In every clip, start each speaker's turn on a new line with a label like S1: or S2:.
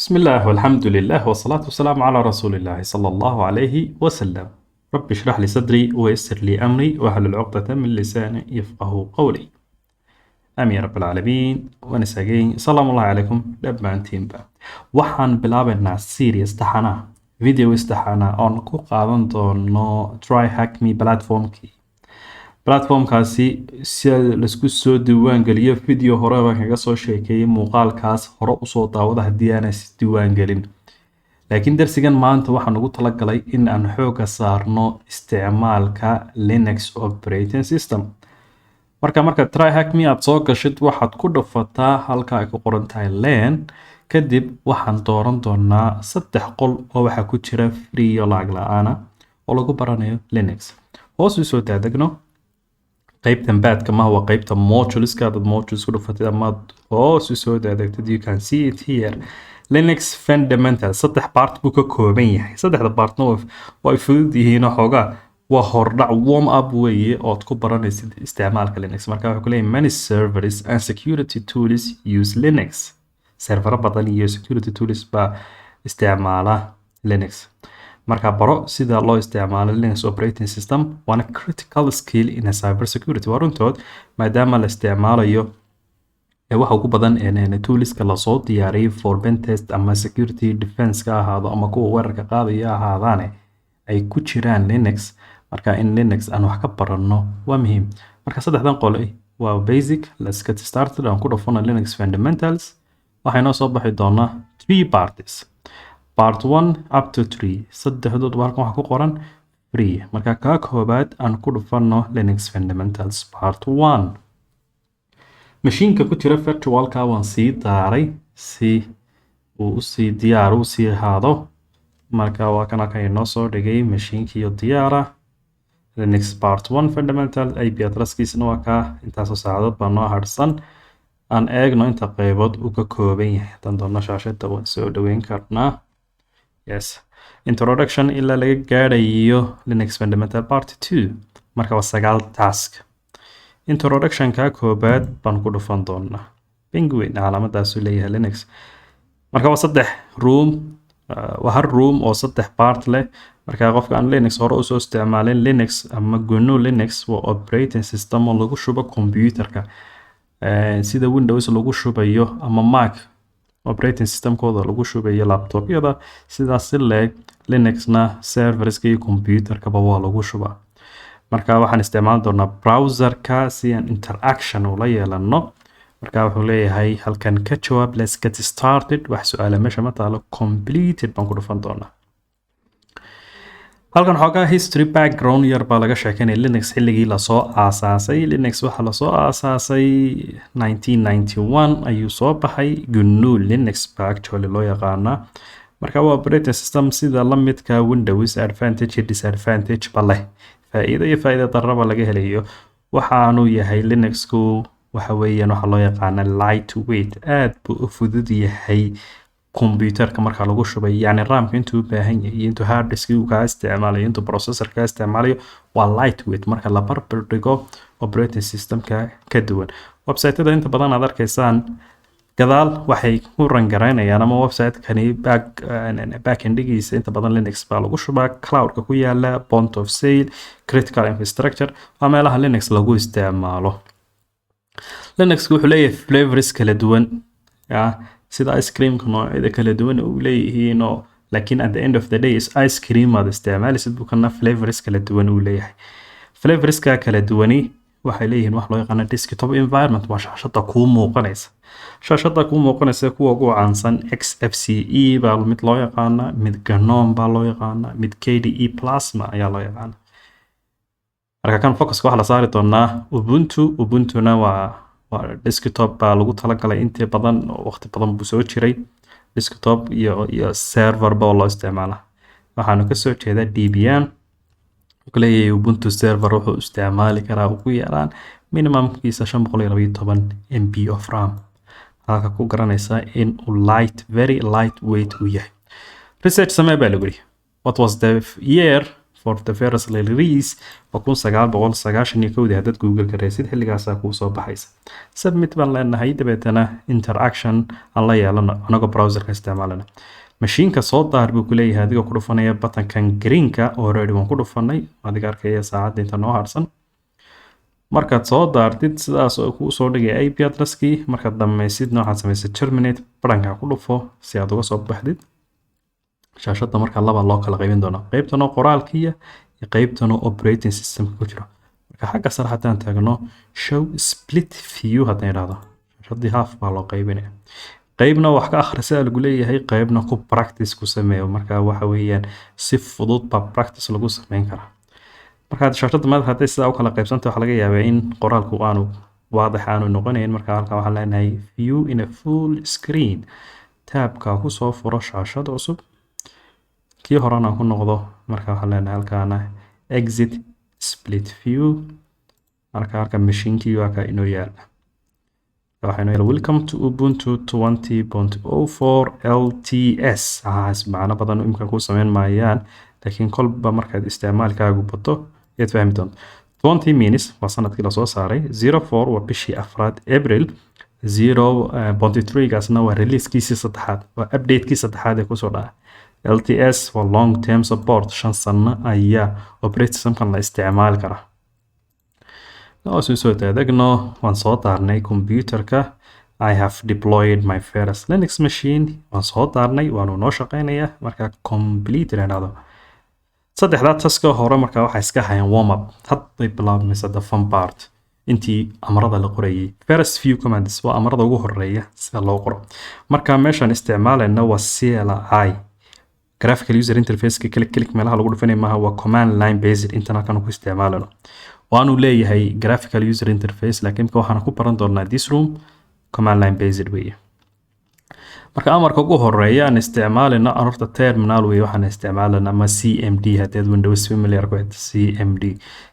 S1: بسم الله والحمد لله والصلاة والسلام على رسول الله صلى الله عليه وسلم. رب اشرح لي صدري ويسر لي أمري واحلل عقدة من لساني يفقه قولي. آمين يا رب العالمين. ونساقين السلام الله عليكم dhammaantiinba. Waxaan bilaabaynaa series taxana, video taxana oon ku qaadan doono TryHackMe platformkii. Platformkaasi si laisku soo diiwaan geliyo, video hore baan kaga soo sheekeeyey. Muuqaalkaas hore usoo daawada haddii aanan is diiwaan gelin. Laakiin darsigan maanta waxaan ugu talagalay in aan xooga saarno isticmaalka Linux operating system. Marka TryHackMe aad soo gashid, waxaad ku dhufataa halka ay ku qoran tahay "Learn". Kadib waxaan dooran doonaa saddex qol oo waxaa ku jira free oo lacag la-aana oo lagu baranayo Linux. Hoos u soo daadegno. Qaybtan baadka maha, waa qaybta moduleska. Hadaad modules ku dhufatid amaad hoos u soo daadegtid, you can see it here, Linux Fundamental. Saddex part buu ka kooban yahay. Saddexda partna way fudud yihiin oo xoogaa waa hordhac, warm up weeye, ood ku baranaysid isticmaalka Linux. Marka wuxuu ku leeyahay: "Many servers and security tools use Linux." Servero badan iyo security tools baa isticmaala Linux. Marka baro sida loo isticmaalo Linux operating system, waana critical skill in a cyber security. Waa runtood, maadaama la isticmaalayo waxa ugu badan toolska lasoo diyaariyay for pentest ama security defense ka ahaado ama kuwa weerarka qaadaya ahaadaane ay ku jiraan Linux. Marka in Linux aan wax ka baranno waa muhiim. Marka saddexdan qole waa basic. Let's get started. Aan ku dhufano Linux Fundamentals. Waxay noo soo baxi doonaa three parts, part one up to three. Saddexdood halkan waxaa ku qoran free. Marka kaa koobaad aan ku dhufano, Linux Fundamentals part one. Mashiinka ku jira virtualka waan sii daaray si uu usii diyaar usii ahaado. Marka waa kana kan inoo soo dhigay mashiinkiyo diyaara. Linux part one fundamental, IP addresskiisana waa kaa. Intaasoo saacadood baa noo harsan. Aan eegno inta qaybood uu ka kooban yahay. Haddaan doonno, shaashada waan soo dhaweyn karnaa. Yes, introduction ilaa laga gaadhayo Linux Fundamental part two. Marka waa sagaal task. Introductionka koobaad baan ku dhufan doonaa. Penguin calaamadaasuu leeyahay Linux. Marka waa saddex room, waa hal room oo saddex part leh. Marka qofka aan Linux hore usoo isticmaalin, Linux ama GNU Linux waa operating system oo lagu shubo computerka, sida Windows lagu shubayo ama Mac operating systemkooda lagu shubayo laptopyada. Sidaas si leeg Linuxna serverska iyo computerkaba waa lagu shubaa. Marka waxaan isticmaali doonaa browserka si aan interaction ula yeelano. Marka wuxuu leeyahay halkan ka jawaab. Let's get started. Wax su-aala meesha ma taalo. Completed baan ku dhufan doonaa. Halkan xoogaa history background yar baa laga sheekeynaya Linux xilligii lasoo aasaasay. Linux waxaa lasoo aasaasay 1991 ayuu soo baxay. GNU Linux baa actually loo yaqaanaa. Marka waa operating system sida la midka Windows, advantage iyo disadvantage ba leh, faa'iido iyo faa'iido darraba laga helayo. Waxaanu yahay Linuxku waxa weeyaan waxaa loo yaqaana lightweight, aad buu u fudud yahay computerka marka lagu shubay. Yani RAMka intuu u baahan yahay iyo intuu hard disk uu kaa isticmaalayo, intuu processor kaa isticmaalayo, waa lightweight marka la barbar dhigo operating systemka ka duwan. Websiteda inta badan aad arkaysaan gadaal waxay ku rangaraynayaan ama website-kani backendigiisa inta badan Linux baa lagu shubaa. Cloudka ku yaala, point of sale, critical infrastructure, waa meelaha Linux lagu isticmaalo. Linux wuxuu leeyahay flavors kala duwan ya, sida ice creamka noocyada kala duwan uu leeyihiin oo, laakiin at the end of the day is ice cream aad isticmaalisid buu kana flavors kala duwan uu leeyahay. Flavorska kala duwani waxay leeyihiin wax loo yaqaano desktop environment, waa shaashada kuu muuqanaysa. Shaashada kuu muuqanaysa kuwa ugu caansan XFCE baa mid loo yaqaana, mid GNOME baa loo yaqaana, mid KDE Plasma ayaa loo yaqaana. Marka kan focuska waxaa la saari doonaa Ubuntu. Ubuntuna waa desktop baa lagu talagalay intii badan oo waqti badan buu soo jiray. Desktop iyo server ba loo isticmaalaa. Waxaanu kasoo jeedaa Debian. Wuxuu leeyahay Ubuntu Server wuxuu isticmaali karaa ugu yaraan minimumkiisa 512 MB of RAM. Halka ku garanaysaa in uu light, very light weight uu yahay. Research samee baa lagu yidhi. What was the year For the first release waa 1991-dii. Haddaad Google garaysid, xilligaasaa kuu soo baxaysa. Submit baan leenahay, dabeetana interaction aan la yeelano anagoo browserka isticmaalana. Mashiinka soo daar buu ku leeyahay adigoo ku dhufanaya buttonkan greenka. Already waan ku dhufanay. Adiga arkaya saacadda inta noo harsan. Markaad soo daartid, sidaas oo kuu soo dhigay IP addresskii. Markaad dhammaysidna, waxaad samaysay terminate buttonka ku dhufo si aad uga soo baxdid shaashadda. Markaa laba loo kala qaybin doonaa: qaybtan oo qoraalkiya iyo qaybtan oo operating systemka ku jiro. Marka xagga sare haddaan taagno, show split view haddaan idhahdo, shaashadii half baa loo qaybinaya. Qaybna wax ka akhrisa lagu leeyahay, qaybna ku practice ku sameeyo. Marka waxa weeyaan si fudud baa practice lagu sameyn karaa. Markaad shaashadda madax hadday sidaa u kala qaybsanta, waxaa laga yaabaa in qoraalku aanu waadax aanu noqonayn. Marka halkan waxaan leenahay view in a full screen. Tabka kusoo furo shaashad cusub, kii horena ku noqdo. Marka waxaan leenahay halkaana exit split view. Marka halka mashiinkii waa ka inoo yaala. Waxaa inoo yaala "Welcome to Ubuntu 20.04 LTS". Waxaas macno badan imika kuu sameyn maayaan, laakiin kolba markaad isticmaalkaagu bato ayaad fahmi doonto. 20 minutes waa sanadkii lasoo saaray, 04 waa bishii afraad, April, 0.3 gaasna waa releasekiisii saddexaad, waa updatekii saddexaad ee kusoo dhaca. LTS waa long term support, 5 sano ayaa operating systemkan la isticmaali karaa. Hoos soo daadegno. Waan soo daarnay computerka. "I have deployed my first Linux machine." Waan soo daarnay, waanu noo shaqeynayaa. Marka complete la idhahdo, saddexdaa taska hore marka waxay iska hayaan warm up. Hadday bilaabmaysa the fun part, intii amarada la qorayay. First few commands waa amarada ugu horeeya sida loo qoro. Marka meeshaan isticmaalayna waa CLI, graphical user interface. Click click meelaha lagu dhufanay maaha, waa command line based. Intan halkan ku isticmaalano waanu leeyahay graphical user interface, laakiin imika waxaan ku baran doonaa this room command line based weeye. Marka amarka ugu horeeya aan isticmaalino horta terminal weeye waxaan isticmaalana, ama CMD haddaad Windows familiar ku CMD.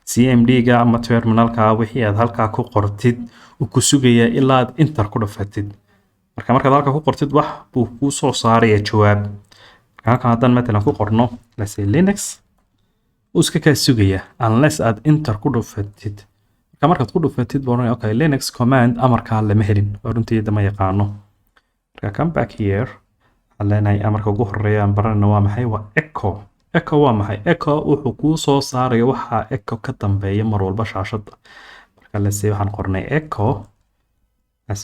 S1: CMD ga ama terminalka, wixii aad halkaa ku qortid uu ku sugayaa ilaa aad enter ku dhufatid. Marka markaad halkaa ku qortid wax buu kuu soo saaraya jawaab. Marka halkan haddaan matalan ku qorno, let's say, Linux, uu iska kaa sugaya unless aad enter ku dhufatid. Marka markaad ku dhufatid buu oranaya, "Okay, Linux command amarkaa lama helin." Oo runtii ma yaqaano. Marka come back here, waxaan leenahay amarka ugu horeeya aan baranayno waa maxay? Waa echo. Echo waa maxay? Echo wuxuu kuu soo saaraya waxa echo ka dambeeya mar walba shaashadda. Marka let's say waxaan qornay echo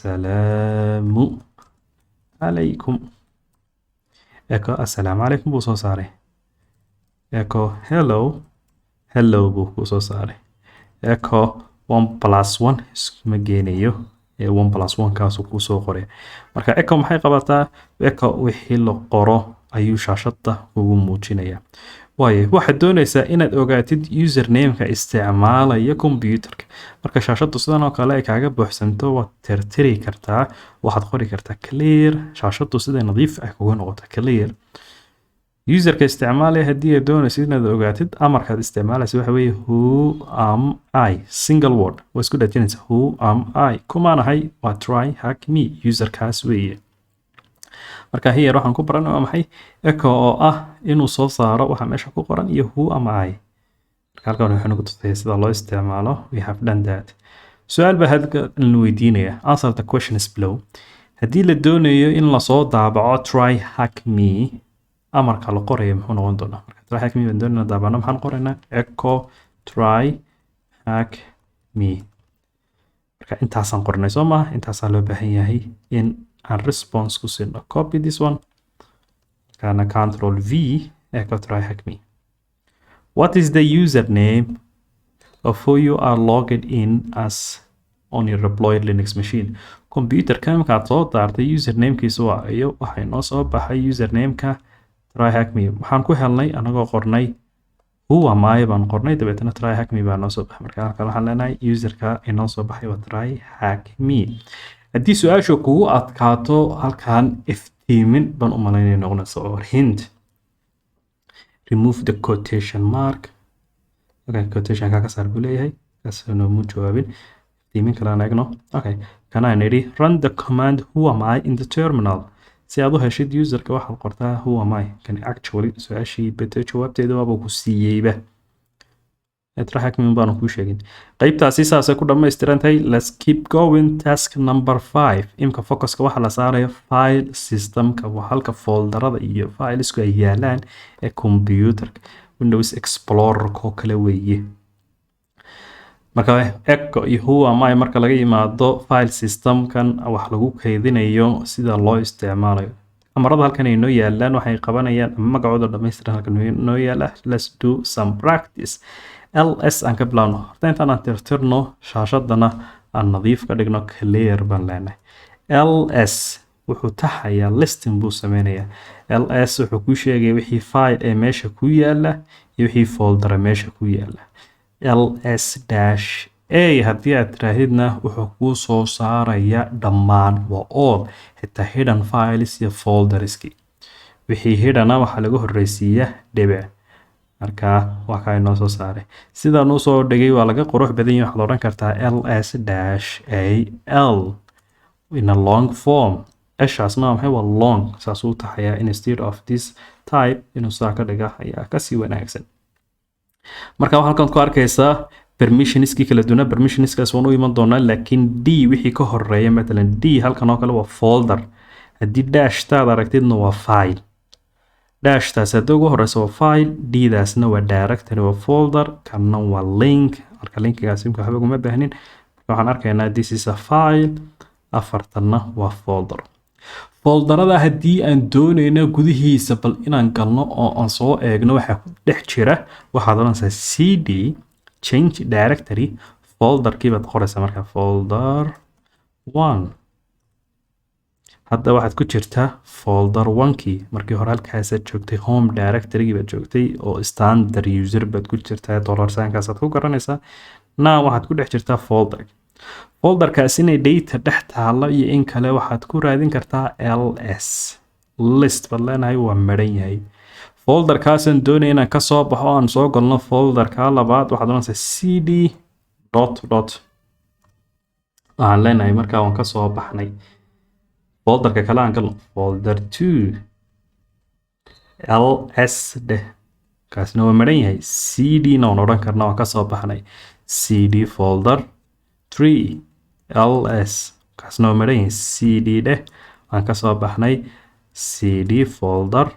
S1: assalaamu calaykum. Echo assalaamu calaykum buu soo saaray. Echo hello, hello buu kuu soo saaray. Echo 1 plus 1 iskuma geenayo ee 1 plus 1 kaasuu kuu soo qoray. Marka echo maxay qabataa? Echo wixii la qoro ayuu shaashadda kugu muujinaya. Waayo, waxaad doonaysaa inaad ogaatid usernameka isticmaalaya computerka. Marka shaashaddu sidan oo kale ay kaaga buuxsanto, waad tirtiri kartaa. Waxaad qori kartaa clear, shaashaddu siday nadiif ah kugu noqoto. Clear userka isticmaalaya haddii aad doonaysid inaad ogaatid, amarkaad isticmaalaysa waxa weeye who am I, single word waa isku dhajinaysa. Who am I, kumaan ahay? Waa try hack me, userkaas weeye. Marka here waxaan ku baran waa maxay? Echo oo ah inuu soo saaro waxa meesha ku qoran, iyo who am I. Marka halkan wuxuu nagu tusaya sida loo isticmaalo. We have done that. Su-aal baa hadda la weydiinaya: answer the questions below. Haddii la doonayo in lasoo daabaco try hack me, amarka la qorayo muxuu noqon doonaa? Marka try hack me baan doonayna daabacno, maxaan qoraynaa? Echo try hack me. Marka intaasaan qornay, soo maaha? Intaasaa loo baahan yahay in aan response ku siino. Copy this one kana, control V, echo try hack me. What is the username of who you are logged in as on your deployed Linux machine? Computerka markaad soo daartay, usernamekiisu waa iyo? Waxay noo soo baxay usernameka try hack me. Waxaan ku helnay anagoo qornay who am I baan qornay, dabeetana try hack me baa noo soo baxay. Marka halkan waxaan leenahay userka inoo soo baxay waa try hack me. Haddii su-aashu kugu adkaato, halkan iftiimin baan u malaynaya noqonaysa or hint. Remove the quotation mark. Okay, quotation ka saar buu leeyahay, kaas noomu jawaabin. Iftiimin kale aan eegno. Okay, kanaan idhi run the command who am I in the terminal. Si aad u heshid userka, waxaad qortaa who am I. Kan actually su-aashii bete jawaabteeda waaba ku siiyeyba. TryHackMe baanu kuu sheegin. Qaybtaasi saasay ku dhammaystiran tahay. Let's keep going. Task number 5. Imka focuska waxaa la saaraya file systemka, waa halka folderada iyo filesku ay yaalaan ee computerka, Windows Explorer oo kale weeye. Marka echo iyo who am I marka laga yimaado, file systemkan wax lagu kaydinayo, sida loo isticmaalayo, amarada halkan ay noo yaalaan, waxay qabanayaan ama magacooda dhammaystiran halkan noo yaala. Let's do some practice. Ls aan ka bilaabno. Horta intaan aan tirtirno shaashadana, aan nadiif ka dhigno, clear baan leenahay. Ls wuxuu taxayaa, listing buu sameynayaa. Ls wuxuu kuu sheegaya wixii file ee meesha ku yaala iyo wixii foldera meesha ku yaala. Ls dash a haddii aad tiraahidna, wuxuu kuu soo saaraya dhammaan, waa all, xitaa hidden files iyo folderski. Wixii hidhana waxaa laga horreysiiya dhibic. Marka waa kaa inoo soo saaray. Sidaan usoo dhigay waa laga qurux badan yahay. Waxaad odhan kartaa ls dash a l in a long form. Eshaasna waa maxay? Waa long, saasuu u taxayaa. Instead of this type, inuu saa ka dhiga ayaa kasii wanaagsan. Marka waxaa halkan ku arkaysaa permissionskii kala duwanaa. Permissionskaas waan u iman doonaa, laakiin d wixii ka horeeya, matalan d halkan oo kale waa folder. Haddii dash taad aragtidna waa file. Dashtaas haddii ugu horeysa waa file, d-daasna waa directory, waa folder, kanna waa link. Marka linkigaas imka waxba kuma baahnin. Marka waxaan arkaynaa this is a file, afartanna waa folder. Folderada haddii aan doonayno gudihiisa bal inaan galno oo aan soo eegno waxa ku dhex jira, waxaad odhanaysaa cd, change directory, folderkii baad qoraysaa. Marka folder one, hadda waxaad ku jirtaa folder one-kii. Markii hore halkaasaad joogtay, home directory baad joogtay oo standard user baad ku jirtaa, dollar signkaasaad ku garanaysaa. Now waxaad ku dhex jirtaa folder. Folderkaas inay data dhex taalo iyo in kale waxaad ku raadin kartaa ls, list baad leenahay. Waa maran yahay folderkaasaan doonaya inaan kasoo baxo, aan soo galno folderka labaad. Waxaad oranaysaa cd dot dot. Waxaan leenahay markaa waan kasoo baxnay, folderka kale aan galno, folder two, ls dheh. Kaasina waa maran yahay. Cd na waan odhan karnaa, waan kasoo baxnay. Cd folder three, ls, kaasna waa maran yahay. Cd dheh, waan kasoo baxnay. Cd folder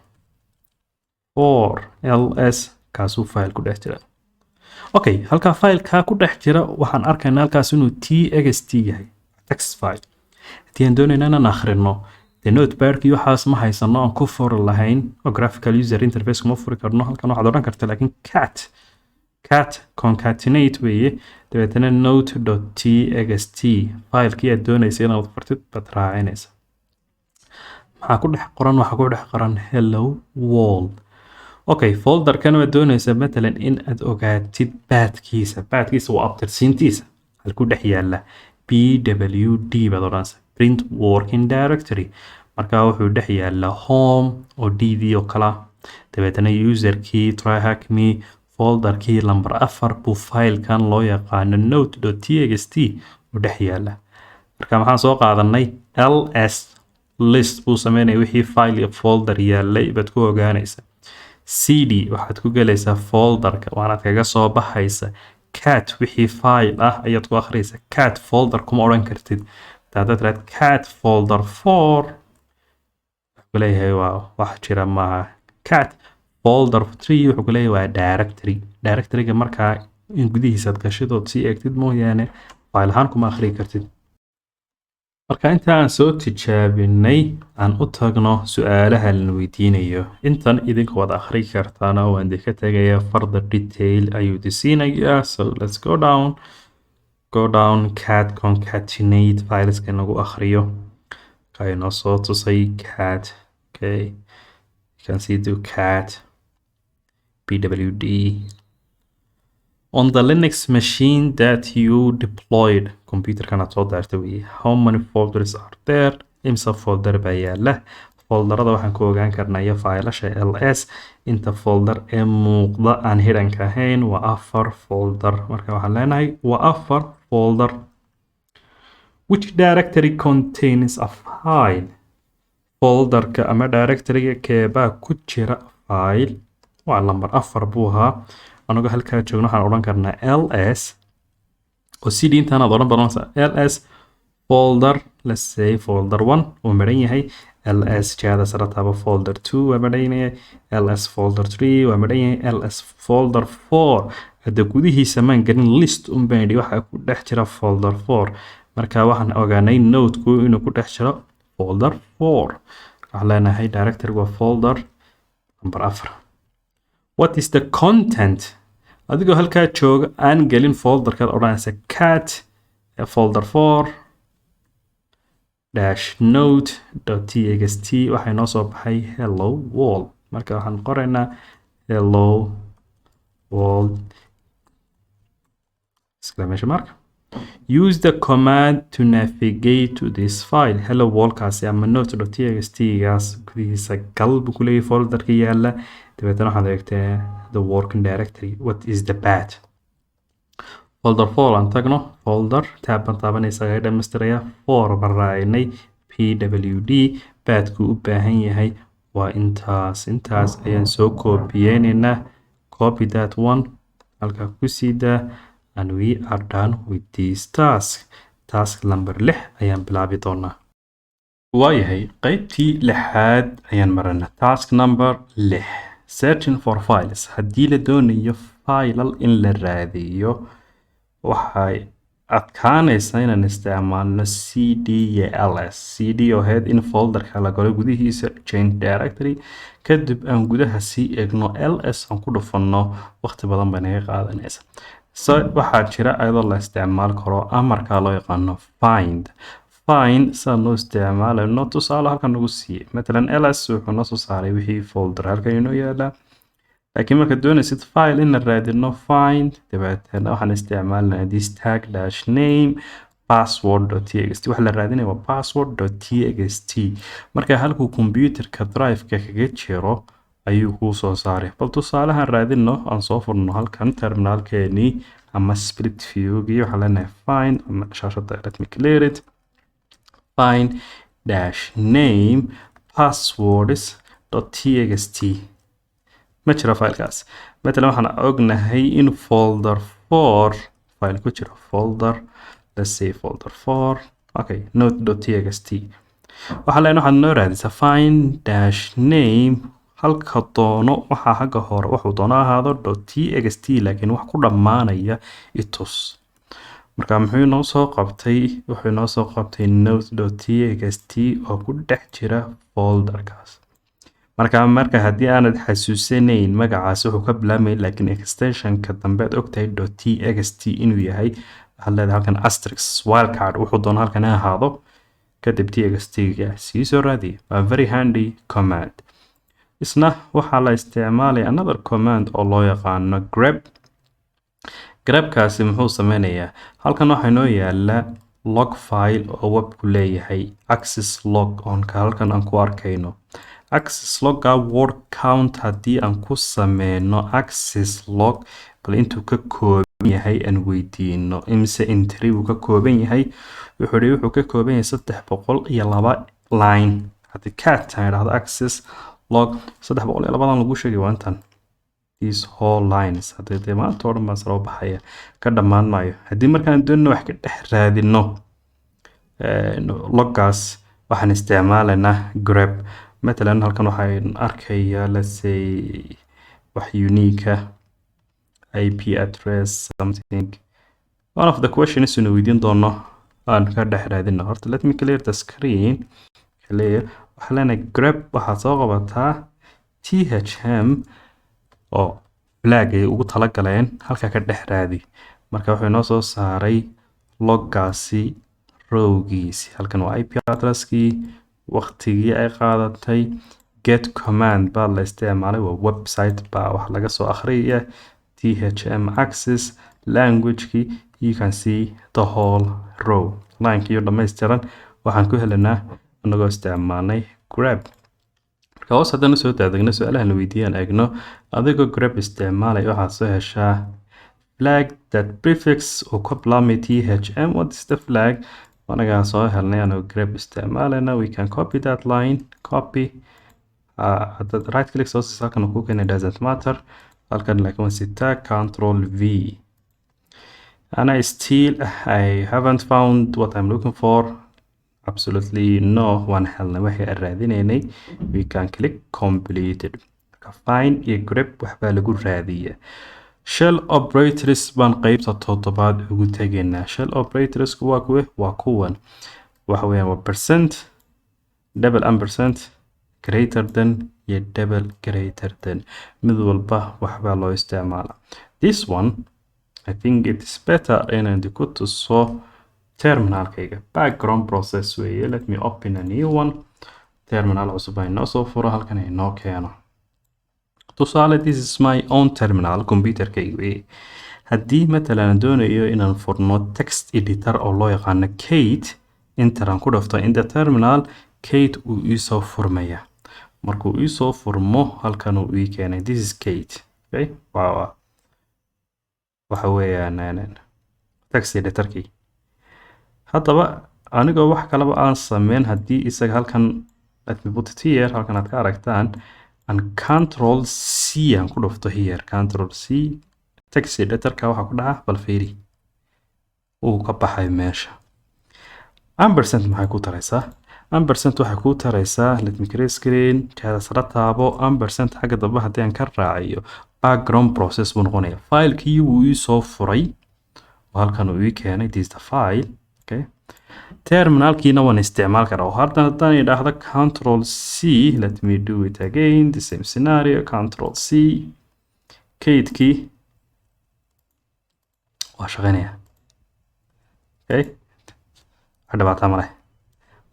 S1: four, ls, kaasuu file ku dhex jira. Okay, halkaa filekaa ku dhex jira waxaan arkaynaa halkaas inuu txt yahay, text file. Haddii aan doonayna inaan akhrino, dee notepadkii waxaas ma haysano aan ku furi lahayn oo graphical user interface kuma furi karno. Halkan waxaad odhan karta laakiin cat, cat concatenate weeye, dabeetana note dot txt, filekii aad doonaysa inaad furtid baad raacinaysa. Maxaa ku dhex qoran? Waxaa ku dhex qoran "Hello world". Okay, folderkan waad doonaysaa matalan in aad ogaatid pathkiisa. Pathkiisa waa abtirsiintiisa, halku dhex yaala. Pwd baad odhanaysaa, print working directory. Marka wuxuu dhex yaala home oo dd oo kala, dabeetana userkii TryHackMe, folderkii number 4 buu filekan loo yaqaano note dot txt u dhex yaala. Marka maxaan soo qaadanay? Ls list buu sameynaya, wixii file iyo folder yaalay baad ku ogaanaysa. Cd waxaad ku gelaysaa folderka, waanaad kaga soo baxaysa. Cat wixii file ah ayaad ku akhriyaysa. Cat folder kuma odhan kartid. Haddaad tiraahdo cat folder four, wuxuu ku leeyahay waa wax jira maaha. Cat folder three, wuxuu ku leeyahay waa directory. Directoryga markaa in gudihiisa aad gashid ood sii eegtid mooyaane, file ahaan kuma akhriyi kartid. Marka inta aan soo tijaabinay, aan u tagno su-aalaha la weydiinayo. Intan idinka waad akhri kartaana, waan idinka tegaya. Further detail ayuu idi siinayaa. So let's go down, go down. Cat concatenate fileska in lagu akhriyo inoo soo tusay cat. Okay, you can see, do cat pwd. On the Linux machine that you deployed, computerkan aad soo daartay weye, how many folders are there? Imsa folder baa yaala? Folderada waxaan ku ogaan karnaa iyo faylasha ls. Inta folder ee muuqda aan hidhanka ahayn waa afar folder. Marka waxaan leenahay waa afar folder. Which directory contains a file? Folderka ama directoryga keebaa ku jira file? Waa number 4 buu ahaa. Anagoo halkaa joogno waxaan odhan karnaa ls oo cd intaanaad odhan badanaysa ls folder, let's say folder 1 uu maran yahay, ls jihada sare taaba, folder 2 waa maran yahay, ls folder 3 waa maran yahay, ls folder 4. Hadda gudihiisa maan gelin, list un baan yidhi waxaa ku dhex jira folder 4. Marka waxaan ogaanay noteku inuu ku dhex jiro folder 4. Waxaan leenahay directory waa folder number 4. What is the content? Adigoo halkaa jooga aan gelin folderkaad odhanaysa cat folder 4 dash note txt. Waxay noo soo baxay "hello world". Marka waxaan qoraynaa "hello world" exclamation mark. Use the command to navigate to this file. Hello worldkaasi ama note txt gaas gudihiisa gal buu ku leeyahay folderka yaala. Dabeetana waxaad eegtaa the working directory. What is the path? Folder 4 aan tagno. Folder tab baan taabanaysa, aga dhamaystiraya. 4 baan raacinay pwd. Pathku u baahan yahay waa intaas. Intaas ayaan soo koobiyeynaynaa. Copy that one, halkaa ku sii daa, and we are done with this task. Task number 6 ayaan bilaabi doonaa. Waayahay, qaybtii lixaad ayaan maranaa. Task number 6, searching for files. Haddii la doonayo faylal in la raadiyo, waxay adkaanaysaa inaan isticmaalno cd iyo ls. cd oo ahayd in folderka la galo gudihiisa, change directory, kadib aan gudaha sii eegno, ls aan ku dhufanno, waqti badan bay naga qaadanaysa. So waxaa jira iyadoo la isticmaali karo amarka loo yaqaano find. Find sidaan loo isticmaalayno tusaale halkan nagu siiyey. Matalan ls wuxuu noo soo saaray wixii folder halkan inoo yaala, laakiin markaad doonaysid file in la raadino, find, dabeetana waxaan isticmaalinaa this tag dash name password.txt. Waxa la raadinaya waa password.txt. Marka halkuu computerka drive-ka kaga jiro ayuu kuu soo saaray. Bal tusaalahan raadino. Aan soo furno halkan terminalkeenii ama split viewgii. Waxaan leenahay find ama shaashada, let me clear it, find dash name passwords.txt. Ma jiro filekaas. Matalan waxaan ognahay in folder 4 file ku jiro. Folder, let's say folder 4, okay, note.txt. Waxaa leen waxaad noo raadisaa find dash name halka doono, waxaa xagga hore wuxuu doono ahaado .txt, laakiin wax ku dhammaanaya itus. Marka muxuu inoo soo qabtay? Wuxuu inoo soo qabtay note.txt oo ku dhex jira folderkaas. Marka haddii aanad xasuusanayn magacaas wuxuu ka bilaabmay, laakiin extensionka dambe aad ogtahay .txt inuu yahay, waxaad leedahay halkan asterisk wildcard, wuxuu doono halkan ha ahaado, kadib txt ga sii soo raadiya. Waa very handy command. Isna waxaa la isticmaalaya another command oo loo yaqaano grep. Grepkaasi muxuu sameynayaa? Halkan waxaa inoo yaala log file oo webku leeyahay, access log onka halkan aan ku arkayno. Access logga word count haddii aan ku sameyno access log, bal intuu ka kooban yahay aan weydiino, imise entry buu ka kooban yahay? Wuxuu yidhi wuxuu ka kooban yahay 302 line. Haddii cat aan idhahdo access log, 302-dan lagu sheegay waa intan, these whole lines. Haddii dee maanta oo dhan baan sare u baxaya, ka dhammaan maayo. Haddii markaan doonino wax ka dhex raadino loggaas, waxaan isticmaalaynaa grep. Matalan halkan waxaan arkayaa, let's say, wax unique ah, IP address, something, one of the questions inu weydiin doono aan ka dhex raadino. Horta let me clear the screen. Clear. Waxaa leenahay grep, waxaad soo qabataa thm oo flag ay ugu talagaleen, halka ka dhex raadi. Marka wuxuu inoo soo saaray loggaasi rowgiisi. Halkan waa IP addresskii, waqtigii ay qaadatay. Get command baa la isticmaalay, waa website baa wax laga soo akhriyaya, thm access languagekii. You can see the whole row, linekii dhammaystiran waxaan ku helanaa anagoo isticmaalnay grep. Marka hoos haddaan usoo daadegno, su-aalahan la weydiiyaan eegno. Adigoo grep isticmaalay waxaad soo heshaa flag that prefix oo ka bilaabmay thm. What is the flag? Anagaa soo helnay anagoo grep isticmaalayna. We can copy that line. Copy. Haddaad right click soo siiso halkan ku keenay, doesn't matter. Halkan laakiin waan sitaa Control V and I still, I haven't found what I'm looking for. Absolutely no. Waan helnay waxii aan raadinaynay. We can click completed. Marka find iyo grep waxbaa lagu raadiya. Shell operators baan qeybta toddobaad ugu tegaynaa. Shell operators waa kuwe? Waa kuwan. Waxa weeyaan waa percent, double ampersand, greater than iyo double greater than. Mid walba waxbaa loo isticmaala. This one, I think it is better inaan ku tuso terminalkayga. Background process weeye. Let me open a new one. Terminal cusub ay noo soo furo, halkan ay noo keeno. Tusaale, this is my own terminal, computerkayga weeye. Haddii matalan aan doonayo inaan furno text editor oo loo yaqaano Kate, enter aan ku dhafto in the terminal, Kate uu iisoo furmaya. Markuu iisoo furmo, halkan uu ii keenay. This is Kate. Okay, waa waxa weeyaan text editorkii. Haddaba anigoo wax kalaba aan sameyn, haddii isaga halkan, let me put it here, halkan aad ka aragtaan, and Control C aan ku dhufto here, Control C, text editorka waxaa ku dhaca bal fiiri, uu ka baxay meesha. Ampersand maxay ku taraysaa? Ampersand waxay ku taraysaa, let me create screen, jihada sare taabo. Ampersand xagga dambe haddii aan ka raaciyo, background process buu noqonaya. Filekii wuu ii soo furay oo halkan uu ii keenay. This is the file. Okay, terminalkiina waan isticmaal karaa oo hadda haddaan idhaahdo Control C, let me do it again, the same scenario, Control C, Katekii waa shaqeynaya. Okay, wax dhibaataa ma leh.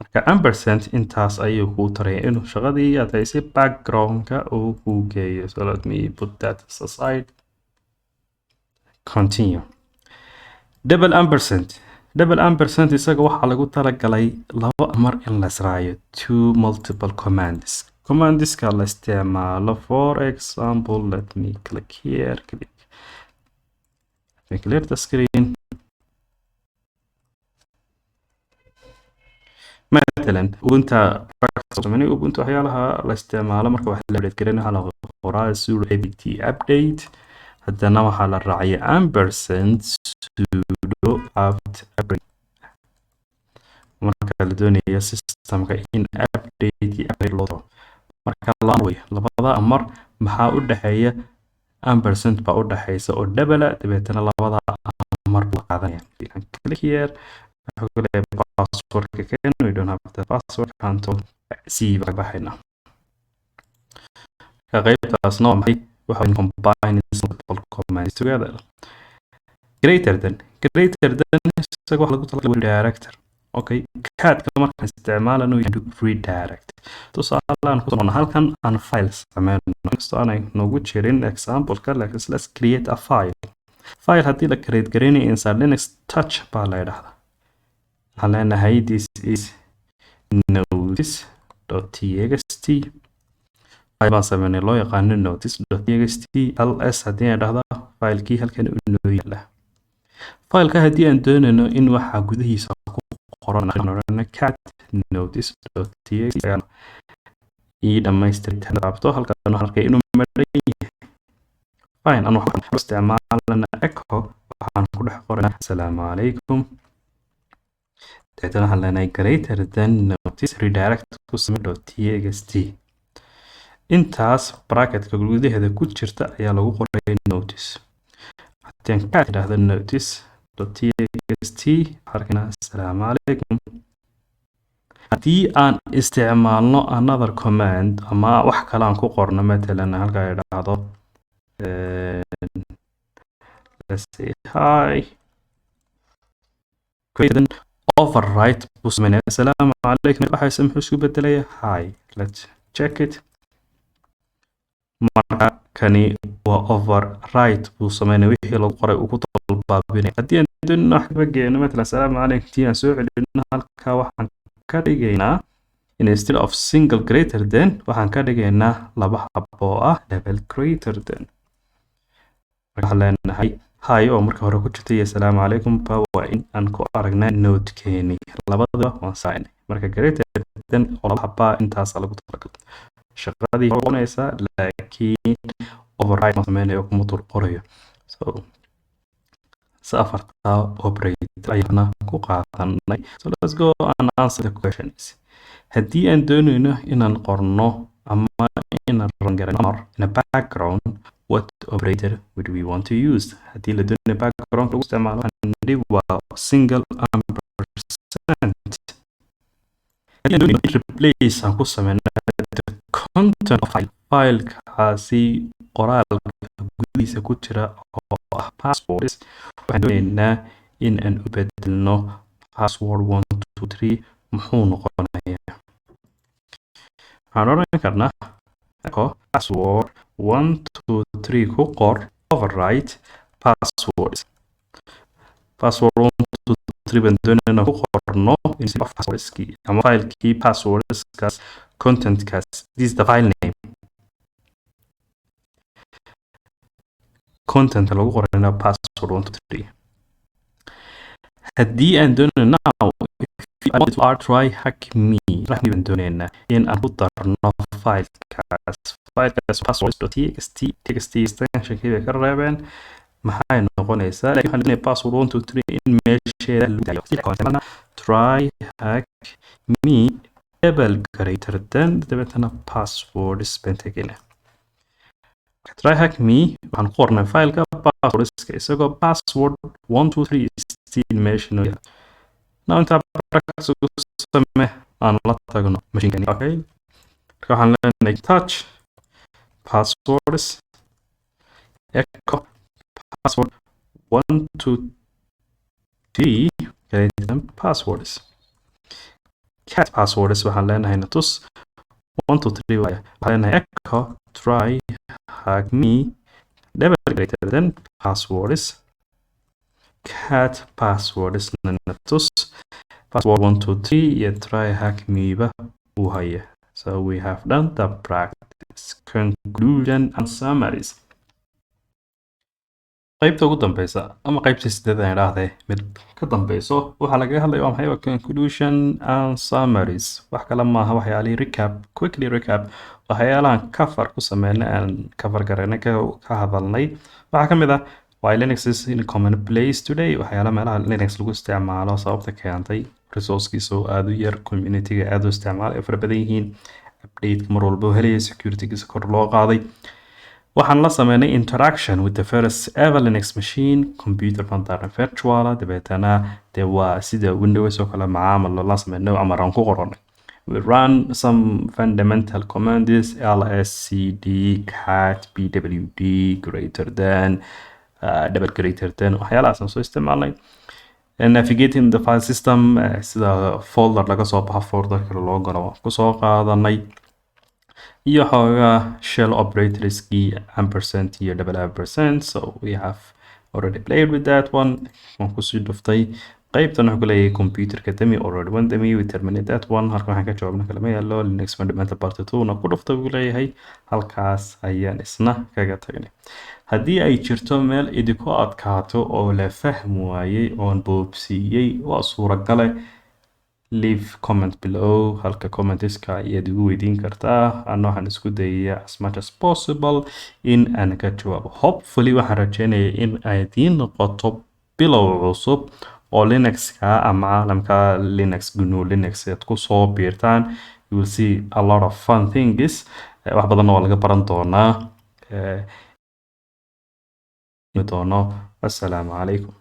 S1: Marka ampersand intaas ayuu kuu taraya, inuu shaqadii aad haysay backgroundka uu kuu geeyo. So let me put that aside. Continue. Double ampersand. Double ampersand isaga waxaa lagu talagalay laba amar in la israaciyo, two multiple commands, commandska la isticmaalo. For example, let me click here, click, let me clear the screen. Matalan Ubuntu sameynay. Ubuntu waxyaalaha la isticmaalo marka wax la update gareyn, waxaa la qoraa sudo apt update, haddana waxaa la raacaya ampersand sudo apt upgrade. Marka la doonayo systemka in update iyo upgrade loo diro, marka laba way, labada amar maxaa u dhexeeya? Ampersand baa u dhexeysa oo double. Dabeetana labada amar buu qaadanaya. Click here, wuxuu ku leeyahay passwordka keen. We don't have the password. Control C baa baxayna. Ka qaybtaasna waa maxay? Waxa combine multiple commands together. Greater than. Greater than isaga waxa lagu talagalay director. Okay, catka markaan isticmaalano, redirect. Tusaale aan ku soo halkan aan file sameyno, inkastoo aanay noogu jirin example-ka, laakiin let's create a file. File haddii la create gareynayo inside Linux, touch baa la yidhahdaa. Waxaan leenahay this is notice.txt. File baan sameynay loo yaqaano notice.txt. Ls haddii aan dhahdo, filekii halkan u noo yaala. Fileka haddii aan doonayno in waxa gudihiisa ku qoran, cat notice.txt ii dhamaystir taabto, halkan waxaan arkay inuu maran yahay. Fine, aan waxaan isticmaalana echo, waxaan ku dhex qoranaa "asalaamu calaykum". Dabeetana waxaan leenahay greater than notice redirect ku samee .txt. Intaas bracketka gudaheeda ku jirta ayaa lagu qoray notice. Haddii aan cat idhaahdo notice.txt, arkaynaa "asalaamu calaykum". Haddii aan isticmaalno another command ama wax kale aan ku qorno, matalan halkaa idhaahdo, let's say hi, greater than, overwrite buu sameynaya. "Asalaamu calaykum" waxayse muxuu isku bedelaya? Hi. Let's check it. Marka kani waa overwrite buu sameynaya, wixii lagu qoray uu ku dalbaabinaya. Haddii aan doonino wax kaba geeno, matalan "asalaamu calaykum" tii aan soo celino, halkaa waxaan ka dhigaynaa, instead of single greater than, waxaan ka dhigaynaa laba xabo oo ah double greater than. Waxaan leenahay hi oo marka hore ku jirtay iyo "asalaamu calaykum" ba waa in aan ku aragnaa notekeeni. Labadaba waan saacinay. Marka greater than oo laba xabaa intaasa lagu talagalay shaqadii noqonaysaa, laakiin Override ma sameynayo, kuma dul qorayo. So afartaa operator ayana ku qaadanay. So let's go and answer the questions. Haddii aan doonayno inaan qorno ama inaan run garayno amar in a background, what operator would we want to use? Haddii la doonayo background lagu isticmaalo, waxaan waa single ampersand. Haddii aan doonayno replace aan ku sameyno the content of file, filekaasi qoraalka gudihiisa ku jira oo ah passwords, waxaan doonaynaa in aan u bedelno password 1 2 3, muxuu noqonayaa? Waxaan odhan karnaa echo password 1 2 3 ku qor, overwrite passwords. Password 1 2 3 baan doonaynaa ku qorno instead of passwordskii ama filekii passwordskaas contentkaas. This is the file name. Content lagu qorayna password 1 2 3. Haddii aan doonayno, now if I want to add try hack me, baan doonaynaa in aan ku darno filekaas passwords.txt. Txt extensionkii bay ka reebeen, maxay noqonaysaa? Laakiin waxaan doonaya password 1 2 3 in meesheeda lagu daayo. Try hack me double greater than, dabeetana passwords baan tegina. Try hack me waxaan ku qornay fileka passwordska isagoo password 1 2 3 still meesha noo yaala. Now intaa practice ugu samee, aan la tagno mashiinkani. Okay, marka waxaan leenahay touch passwords echo password 1 2 3 greater than passwords, cat passwords. Waxaan leenahay natus 1 2 3 waaya. Waxaan leenahay echo try hack me double greater than passwords, cat passwords, natus password 1 2 3 iyo try hack me ba uu haya. So we have done the practice. Conclusion and summaries. Qaybta ugu dambeysa ama qaybta sideed aan idhaahdee, mid ka dambeyso, waxaa lagaga hadlaya waa maxay? Waa conclusion and summaries. Wax kale maaha, waxyaalihii recap, quickly recap, waxyaalahan cover ku sameynay, aan cover garaynay, ka hadalnay. Waxaa ka mid ah why Linux is in common place today, waxyaalaha meelaha Linux lagu isticmaalo, sababta keentay, resourcekiisa oo aada u yar, communityga aada u isticmaala ay fara badan yihiin, updateka mar walba oo helaya, securitygiisa kor loo qaaday. Waxaan la sameynay interaction with the first ever Linux machine computer, baan daarnay virtual, dabeetana dee waa sida Windows oo kale macaamil la sameynay, amar aan ku qoranay. We run some fundamental commands: ls, cd, cat, pwd, greater than, double greater than, waxyaalahaas aan soo isticmaalnay. Navigating the file system, sida folder laga soo baxo, folder kale loo galo, kusoo qaadanay, iyo xoogaa shell operatorskii, ampersand iyo double ampersand. So we have already played with that one. Waan kusii dhuftay. Qaybtan wuxuu ku leeyahay computerka dami, already one dami. We terminate that one. Halkan waxaan ka jawaabna kalama yaalo. Linux fundamental part two na ku dhuftay buu leeyahay. Halkaas ayaan isna kaga tagnay. Haddii ay jirto meel idinku adkaato oo la fahmi waayey oon boobsiiyey, waa suuragale, leave comment below. Halka commentiska ayaad igu weydiin kartaa. Ana waxaan isku dayayaa as much as possible in aan ka jawaabo. Hopefully waxaan rajeynaya in ay idiin noqoto bilow cusub oo Linuxka ama caalamka Linux, GNU Linux, aad kusoo biirtaan. You will see a lot of fun things. Wax badanna waa laga baran doonaa doono. Assalaamu calaykum.